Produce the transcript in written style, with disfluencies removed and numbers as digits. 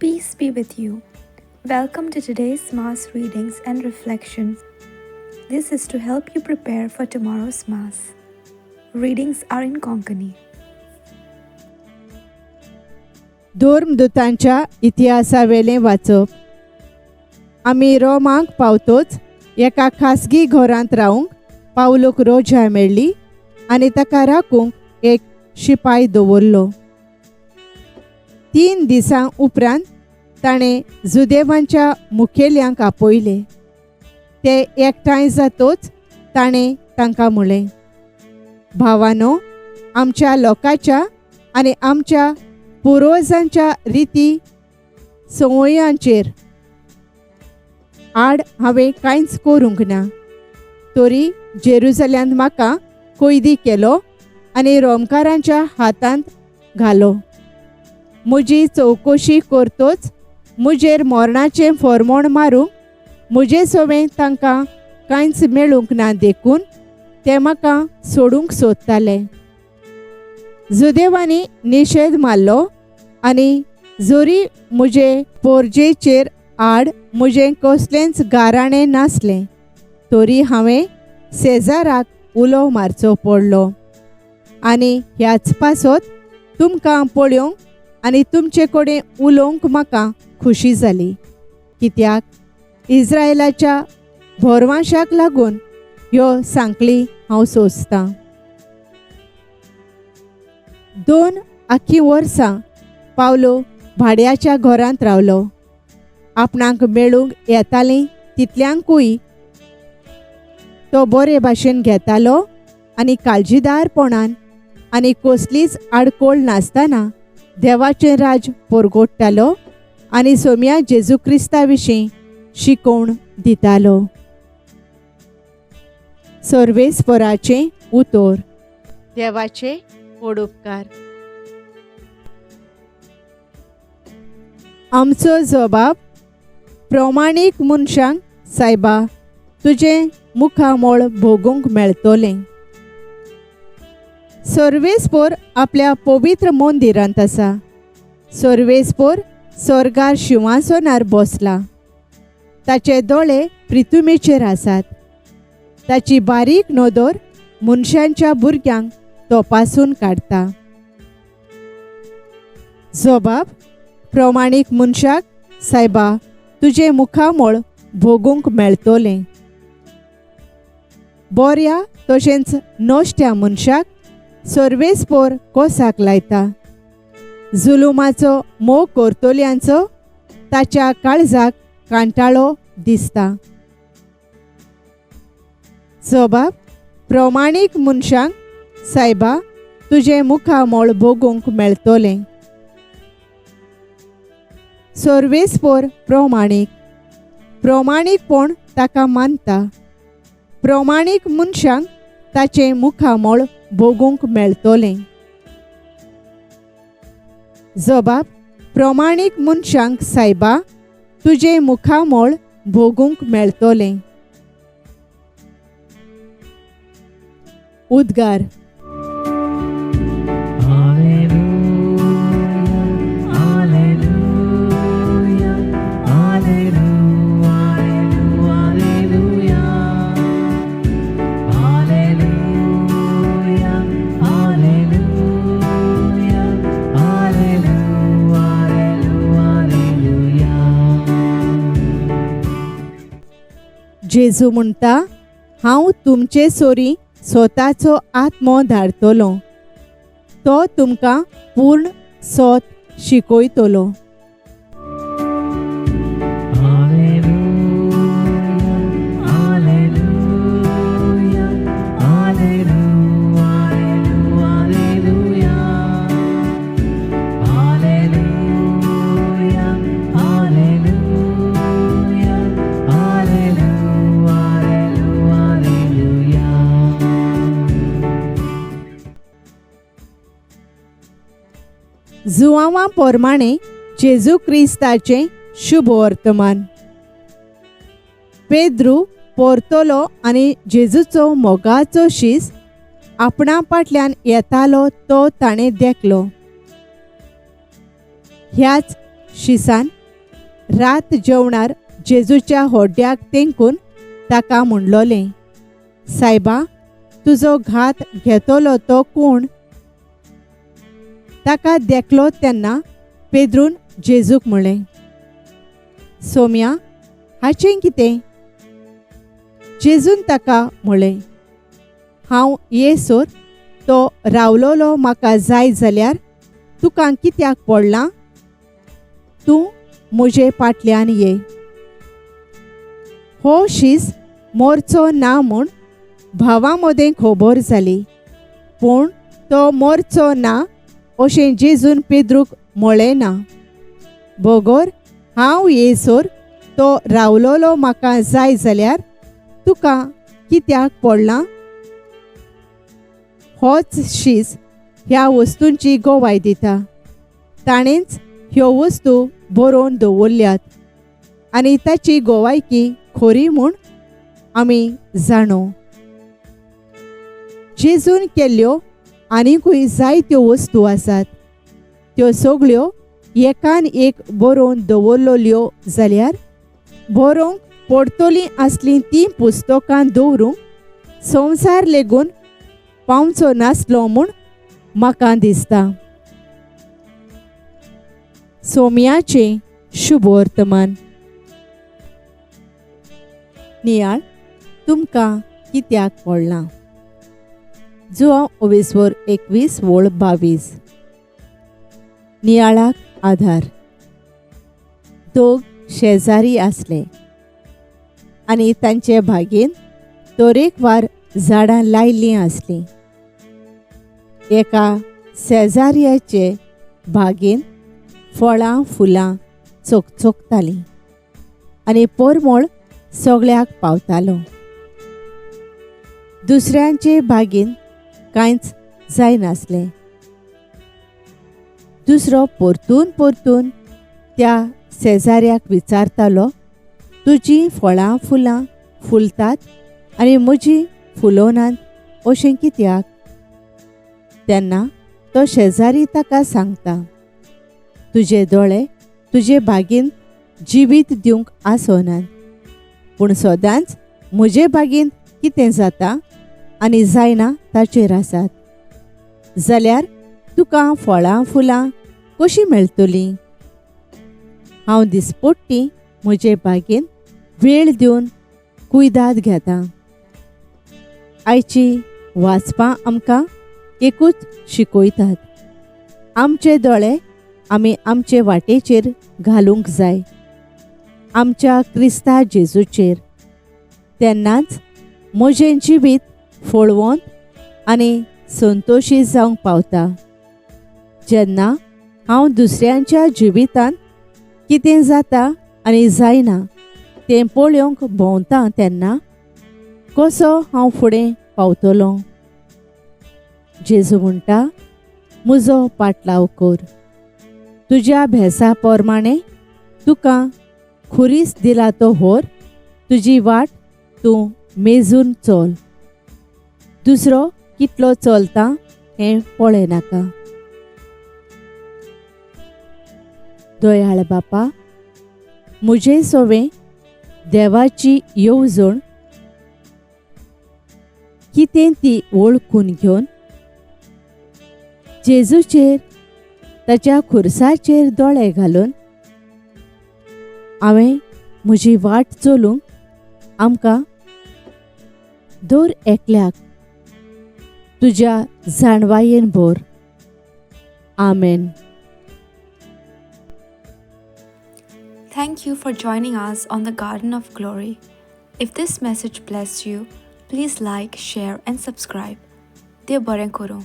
Peace be with you. Welcome to today's Mass readings and reflections. This is to help you prepare for tomorrow's Mass. Readings are in Konkani. धर्मदूतांच्या इतिहासावेलें वाचप. आमी रोमाक पावतोच एका खासगी घरांत रावंक पावलूक रोजा मेळ्ळी आनी ताका राखूंक एक शिपाय दवरलो. 3 दिसां उपरांत ताणें जुदेवांच्या मुखेल्यांक आपयले. ते एकठांय जातोच ताणें तांकां म्हणलें, भावानो, आमच्या लोकांच्या आनी आमच्या पुर्वजांच्या रिती संवयांचेर आड हांवें कांयच करूंक ना, तरी जेरुजल्यांत म्हाका कैदी केलो आनी रोमकारांच्या हातांत घालो. म्हजी चवकशी करतोच म्हजेर मरणाचें फॉर्मोण मारूंक म्हजे सवें तांकां कांयच मेळूंक ना, देखून ते म्हाका सोडूंक सोदताले. जुदेवांनी निशेध मारलो आनी जरी म्हजे पोरजेचेर आड म्हजें कसलेंच गाराणें नासलें तरी हांवें सेजाराक उलो मारचो पडलो आनी ह्याच पासत तुमकां पळोवंक आनी तुमचे कडेन उलोवंक म्हाका खुशी जाली, कित्याक इस्रायलाच्या भोरवांशाक लागून ह्यो सांकळी हांव सोंसतां. 2 आखी वर्सां पावलो भाड्याच्या घरांत रावलो. आपणाक मेळूंक येतालीं तितल्यांकूय तो बरे भाशेन घेतालो आनी काळजीदारपणान आनी कसलीच आडकोळ नासतना देवाचें राज परगोडटालो आनी सोम्या जेजू क्रिस्ता विशीं शिकोवण दितालो. सर्वेस्पराचें उतर. देवाचे वडोपकार. आमचो जबाब प्रमाणीक मनशांक सायबा तुजें मुखामळ भोगूंक मेळटलें. सर्वेस्पोर आपल्या पवित्र मंदिरांत आसा. सर्वेस्पोर स्वर्गार शिंवासनार बसला. ताचे दोळे प्रिथुमेचेर आसात. ताची बारीक नदर मनशांच्या भुरग्यांक तपासून काडटा. जबाब प्रमाणीक मनशाक सायबा तुजें मुखामळ भोगूंक मेळटलें. बऱ्या तशेंच नश्ट्या मनशाक सर्वेस्पोर कोसाक लायता. जुलुमाचो मोग करतल्यांचो ताच्या काळजाक कांटाळो दिसता. जबाब प्रमाणीक मनशांक सायबा तुजें मुखामळ भोगूंक मेळटलें. सर्वेस्पोर प्रमाणीक प्रमाणीकपण ताका मानता. प्रमाणीक मनशांक ताचें मुखामळ भोगूंक मेळटलें. जबाब प्रमाणीक मनशांक सायबा तुजें मुखामळ भोगूंक मेळटलें. उद्गार. जेजू म्हणटा, हांव तुमचे सोरी स्वताचो आत्मो धाडटलो, तो तुमकां पूर्ण सोत शिकयतलो. जुवांवा प्रमाणे जेजू क्रिस्ताचें शुभ वर्तमान. पेद्रू परतलो आनी जेजूचो मोगाचो शीस आपणा फाटल्यान येतालो तो ताणें देखलो. ह्याच शिसान रात जेवणार जेजूच्या होड्याक तेंकून ताका म्हणलोलें, सायबा, तुजो घात घेतलो तो कोण? ताका देखलो तेन्ना पेद्रून जेजूक म्हळें, सोम्या, हाचें कितें? जेजून ताका म्हळें, हांव येसर तो रावलोलो म्हाका जाय जाल्यार तुका कित्याक पडलां? तूं म्हजे फाटल्यान ये. हो शीस मोरचो ना म्हूण भावां मदें खबर जाली, पूण तो मोरचो ना अशें जेजून पेद्रूक म्हळें ना. बगर हांव येसर तो रावलोलो म्हाका जाय जाल्यार तुका कित्याक पडलां? होच शीस ह्या वस्तूंची गवाय दिता. ताणेंच ह्यो वस्तू बरोवन दवरल्यात आनी ताची गवायकी खरी म्हूण आमी जाणो. जेजून केल्ल्यो आनीकूय जायत्यो वस्तू आसात. त्यो सगळ्यो एकान एक बरोवन दवरलेल्यो जाल्यार बरोवंक पडटलीं आसलीं तीं पुस्तकां दवरूंक संवसार लेगून पावचो नासलो म्हूण म्हाका दिसता. सोम्याचें शुभवर्तमान. नियाळ तुमकां कित्याक पडलां? जुआंव ओवेस्वर 21 वळ 22. नियाळाक आधार. दोग शेजारी आसले आनी तांचे बागेन तरेकवार झाडां लायिल्लीं आसलीं. एका शेजाऱ्याचे बागेन फळां फुलां चकचकतालीं आनी परमळ सगळ्याक पावतालो. दुसऱ्यांचे बागेन कांयच जायनासलें. दुसरो परतून परतून त्या शेजाऱ्याक विचारतालो, तुजीं फळां फुलां फुलतात आनी म्हजीं फुलोनात अशें कित्याक? तेन्ना तो शेजारी ताका सांगता, तुजे दोळे तुजे बागेन जिवीत दिवंक आसनात, पूण सदांच म्हजे बागेन कितें जाता आनी जायना ताचेर आसात. जाल्यार तुका फळां फुलां कशीं मेळटलीं? हांव दिसपट्टी म्हजे बागेन वेळ दिवन कुयदाद घेता. आयची वाचपां आमकां एकूच शिकयतात, आमचे दोळे आमी आमचे वाटेचेर घालूंक जाय, आमच्या क्रिस्ता जेजूचेर. तेन्नाच म्हजें जिवीत फळवंत आनी संतोशी जावंक पावता. जेन्ना हांव दुसऱ्यांच्या जिवितांत कितें जाता आनी जायना तें पळोवंक भोंवता तेन्ना कसो हांव फुडें पावतलो? जेजू म्हणटा, म्हजो पाटलाव कर, तुज्या भेसा प्रमाणें तुका खुरीस दिला तो होर, तुजी वाट तूं मेजून चल. दुसरो कितलो चलता हें पळयनाका. दयाळ बापा, म्हजे सवें देवाची येवजण कितें ती वळखून घेवन जेजूचेर ताच्या खुर्साचेर दोळे घालून हांवें म्हजी वाट चलूंक आमकां दर एकल्याक तुज्या जाणवायेन भर. आमेन. Thank you for joining us on the Garden of Glory. If this message blessed you, please like, share, and subscribe. देव बरें करूं.